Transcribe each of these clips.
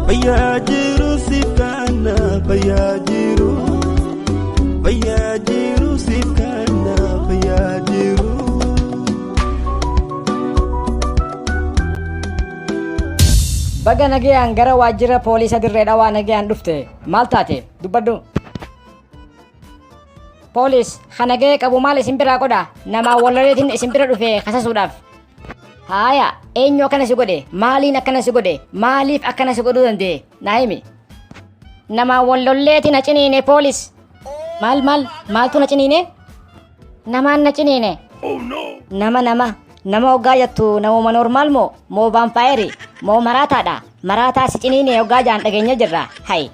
Fayyaa jiru siif kanna, fayyaa jiru. Fayyaa jiru siif kanna, fayyaa jiru. Baga nagayaan gara waajjira poolisa Dirree Dhawaa nagayaan dhufte. Maal taate? Dubbadhu. Poolis, ka nagaya qabu maal isin biraa godha? Namaa wallaleetiin isin bira dhufe kasasuudhaaf. Haaya, eenyu akkana si godhe? Maaliin akkana si godhe? Maaliif akkana si godhuu danda'e? Naa himi. Namaa wallolleeti na ciniine poolis. Maal maal maaltu na ciniine? Namaan na ciniine. Nama nama nama hoggaa jettu namuma normaal moo moo vaampaayeri moo maraataadha? Maraataa si ciniine hoggaa jaan dhageenya jirra. Hay.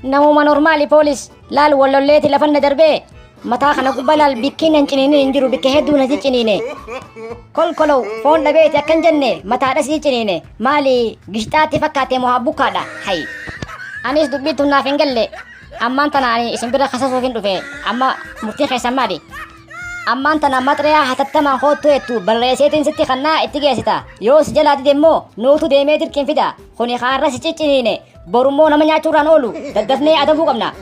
Namuma normaali poolis. Laal wallolleeti lafan na darbee mataa kana gubbaa laal bikkiin nan ciniinin hin jiru, bikka hedduu na ciniine. Kolkolow foon dhabeeti akkan jenne mataadha si ciniine. Maali gishxaatti fakkaate moo habbukkaadha? Hay. Anis dubbii tun naaf hin galle. Ammaan tana ani isin bira kasasuuf hin dhufe. Amma murtiin keessan maali? Ammaan tana maxriyaa hatattamaan koottuu jettu barreesseetiin sitti kannaa itti geessita. Yoo si jalaa dide immoo nuutu deemee dirqiin fida. Kuni kaarra si cicciniine. Borummoo nama nyaachuurraan oolu daddafnee adabuu qabna.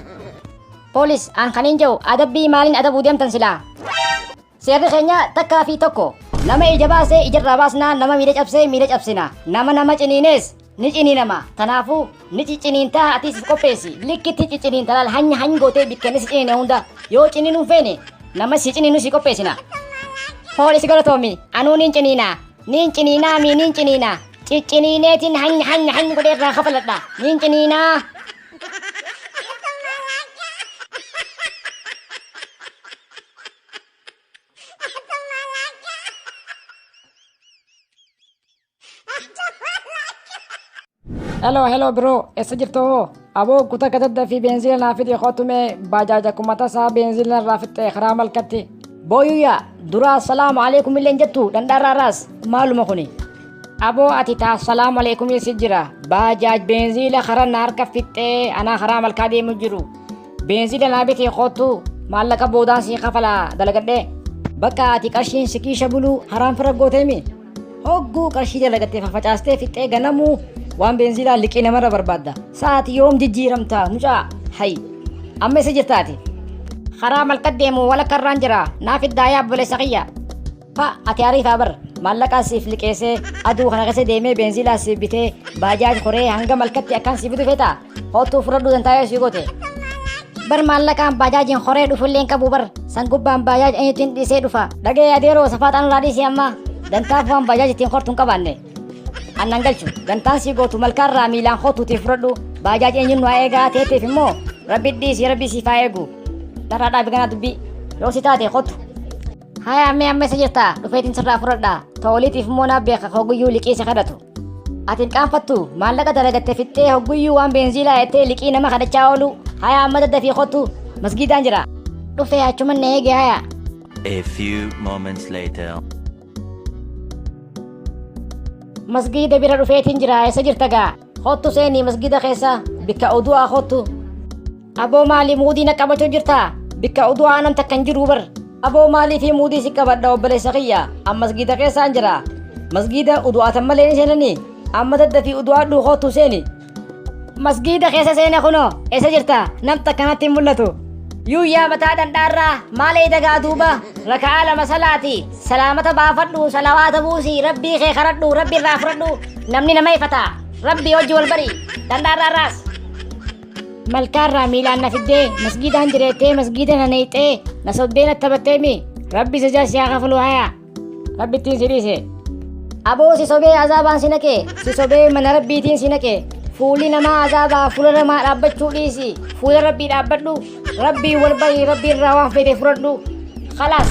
Poolis, an kan hin jedhu adabbii maaliin adabuu deemtan silaa? Seerri keenya takkaa fi tokko. Nama ija baasee ijarraa baasnaa, nama miila cabsee miila cabsina. Nama nama ciniinees ni ciniinama. Kanaafuu ni cicciniintaa, atis if qopheessi. Likkitti cicciniinta laal, hanya hany gootee bikkenni si ciniine hunda. Yoo ciniinuu hin feene nama si ciniinu si qopheessina. Poolis, galatoomi, anuu niin ciniinaa. Niin ciniinaa mii niin ciniinaa. Cicciniineetiin hanya hanya hany godhee irraa kafaladha. Niin ciniinaa. Hello, hello bro, eessa jirtu hoo? Aboo kuta katadda fi beenziila naa fidi kootu mee, baajaaja kuma tasaa beenziila irraa fixxe karaa malkatti. Booyuyyaa dura assalaamu alaikum illee hin jettu dhandhaarraarraas maaluma kuni? Aboo ati taa assalaamu alaikum si jira. Baajaaj beenziila karaa na harka fixxee anaa karaa malkaa deemu jiru. Beenziila naa bitee koottu, maallaqa boodaan sii kafalaa dalagadhee. Bakka ati qarshiin si kiisha buluu haraam fira gooteemi. Hogguu qarshii dalagattee fafacaastee fixxee ganamuu waan beenziilaa liqii namarra barbaadda. Sa'aati yoom jijjiiramta mucaa? Hay. Amma isa jirta ati? Karaa malkat deemu walakka irraan jira. Naaf iddaa yaa obboleessa kiyya. Pa ati ariifaa bar. Maallaqaa siif liqeessee aduu kana keessa deemee beenziilaa siif bitee baajaaj koree hanga malkatti akkaan siif bitu feetaa? Hoottuu fudhadhuu dantaa yoo sii goote. Bar maallaqaan baajaajiin horee dhufullee hin qabu bar. San gubbaan baajaaj eenyutti hin dhiisee dhufa. Dhagee adeeroo safaaxaan irraa dhiisii amma. Dantaaf waan baajaaj ittiin hortu hin qabaanne. Annan galchu. Dantaan sii gootu malkaarraa miilaan hootuutiif fudhadhu. Baajaaj eenyuun nu haa eegaa teeteef immoo rabbi dhiisii rabbi siif haa eegu. Narraa dhaabi ganaa dubbii. Yoo si taate kottu. Haya mee amma isa jirta, dhufeetiin sirraa fudhadha. Tooliitiif immoo naaf beeka hogguyyuu liqii si kadhatu. Ati hin qaanfattu, maallaqa dalagatte fixxee hogguyyuu waan beenziilaa jettee liqii nama kadhachaa oolu. Haya amma daddafii kottu, masgiidaan jira. Dhufee achuman na eege haya. A few moments later. Masgiida bira dhufeetiin jira, eessa jirta gaa? Kottu seenii masgiida keessa bikka udu'aa kottu. Aboo maali muudii na qabachuu jirta? Bikka udu'aa nam takka hin jiru bar. Aboo maalii fi muudii si qabadha obboleessa kiyya? An masgiida keessaan jira. Masgiida udu'aatan malee ni seenanii? Amma daddafii udu'aadhuu kottu seeni. Masgiida keessa seene kunoo, eessa jirta? Nam takka natti hin mul'atu. Yuuyyaa mataa dhandhaarraa maal eeyda gaa duuba? Raka'aa lama salaati. Salaamata baafadhu, salawaata buusi, rabbii kee kadhadhu, rabbi irraa fudhadhu. Namni nama ifata. Rabbii hojii wal bari. Dhandhaarraa irraas. Malkaarraa miilaan na fiddee masgiidaan jireettee masgiida na neeyxee na sobdee na taphattee mi rabbi sajaa si haa kafalu, haya rabbi ittiin si dhiise. Aboo si sobee azaabaan si naqe, si sobee mana rabbiitiin si naqe. Fuulli namaa azaabaa, fuula namaa dhaabbachuu dhiisi, fuula rabbii dhaabbadhu, rabbii wal bari, rabbii irraa waan fedhe fudhadhu. Khalaas.